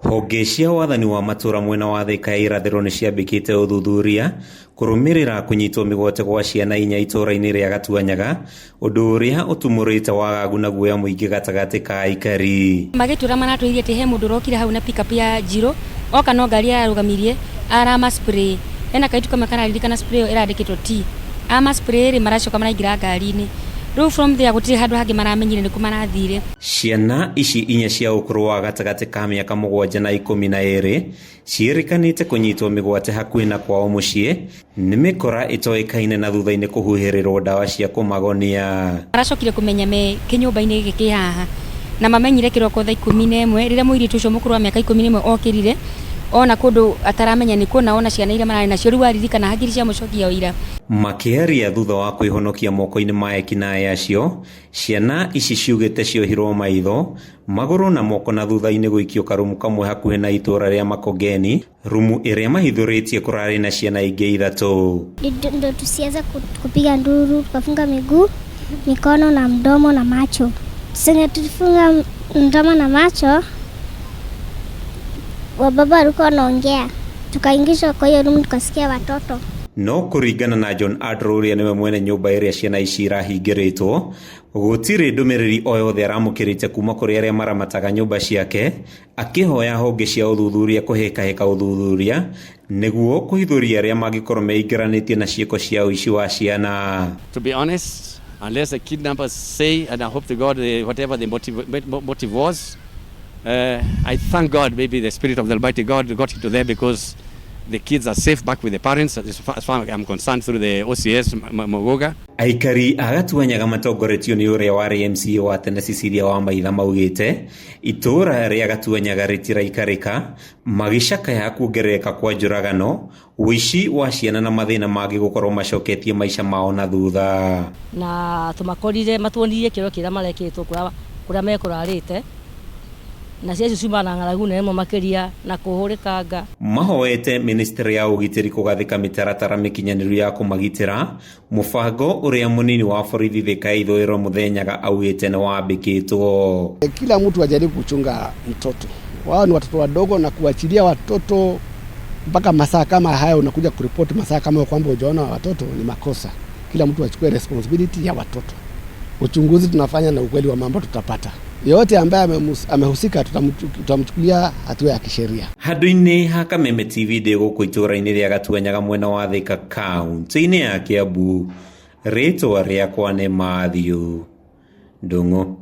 Honge cia wathani wa matũra mwena wa Thika ya irathĩro nĩ ciambĩkĩte ũthuthuria kũrũmĩrĩra kũnyitwo mĩgwate gwa ciana inya itũra-inĩ rĩa Gatuanyaga, ũndũ ũrĩa ũtumũrĩte wagagu na guoya mũingĩ gatagatĩ ka aikari. Magĩtwĩra maratwĩrire atĩ he mũndũ ũrokire hau na pickup ya njirũ, oka no ngari ararũgamirie arama spray. Hena kairĩtu kamwe kararirikana spray ĩyo ĩrandĩkĩtwo T. Ama spray rĩ, maracoka maraingĩra ngari-inĩ. Rĩu from there gũtirĩ handũ hangĩ maramenyire nĩkũ marathire. Ciana ici inya cia ũkũrũ wa gatagatĩ ka mĩaka 7 na 12 ciĩrĩkanĩte kũnyitwo mĩgwate hakuhĩ na kwao mũciĩ nĩ mĩkora ĩtoĩkaine na thutha-inĩ kũhuhĩrĩrwo ndawa cia kũmagonia. Maracokire kũmenya me kĩnyũmba-inĩ gĩkĩ kĩ haha na mamenyire kĩroko thaa 11 rĩrĩa mũirĩtu ũcio mũkũrũ wa mĩaka 11 okĩrire ona kũndũ ataramenya nĩ kũ na ona ciana iria mararĩ nacio rĩu aririkana hakiri ciamũcokia o ira. Makĩaria thutha wa kwĩhonokia moko-inĩ ma ekinaĩ acio, ciana ici ciugĩte ciohirwo maitho, magũrũ na moko na thutha-inĩ gũikio karumu kamwe hakuhĩ na itũra rĩa Makongeni, rumu ĩrĩa mahithũrĩtie kũrarĩ na ciana ingĩ ithatũ. Ndo tusiweze kupiga nduru, tukafunga miguu, mikono na mdomo na macho. Senye tulifunga mdomo na macho, wababa walikuwa wanaongea, tukaingishwa kwa hiyo room, tukasikia watoto. No kũringana na John Andrew ũrĩa nĩwe mwene nyũmba ĩrĩa ciana ici irahingĩrĩtwo, gũtirĩ ndũmĩrĩri o yothe aramũkĩrĩte kuma kũrĩ arĩa maramataga nyũmba ciake, akĩhoya honge cia ũthuthuria kũhĩkahĩka ũthuthuria nĩguo kũhithũria arĩa mangĩkorwo meingĩranĩtie na ciĩko cia ũici wa ciana. To be honest, unless the kidnappers say, and I hope to God, whatever the motive was, I thank God maybe the Spirit of the Almighty God got into them, because the kids are safe back with the parents, as far as I'm concerned, through the OCS Muguga. Aikari a Gatuanyaga matongoretio nĩ ũrĩa warĩ MCA wa tene Cecilia Wamaitha maugĩte itũra rĩa Gatuanyaga rĩtiraikarĩka, magĩcakaya kuongerereka kwa njũragano, ũici wa ciana na mathĩna mangĩ gũkorwo macoketie maica mao na thutha. Na tũmakorire matuonirie kĩro kĩrĩa marekĩtwo kũrĩa mekũrarĩte, na ciacio ciuma na ng'aragu nene mũno makĩria na kũhũrĩkanga. Mahoete ministry ya ũgitĩri kũgathĩka mĩtaratara mĩkinyanĩru ya kũmagitĩra, mũbango ũrĩa mũnini wa borithi Thika ya ithũĩro Mũthenyaga augĩte nĩ wambĩkĩtwo. Kila mtu ajaribu kuchunga mtoto wao, ni watoto wadogo, na kuachilia watoto mpaka masaa kama haya, unakuja kuripoti masaa kama kwamba hujaona watoto ni makosa. Kila mtu achukue responsibility ya watoto. Uchunguzi tunafanya na ukweli wa mambo tutapata. Yote ambaye amehusika tutamchukulia hatua ya kisheria. Handũ-inĩ ha Kameme TV ndĩ gũkũ itũũra-inĩ rĩa Gatuanyaga mwena wa Thika kaunti-inĩ ya Kiambu. Rĩtwa rĩakwa nĩ Matthew Ndung'u.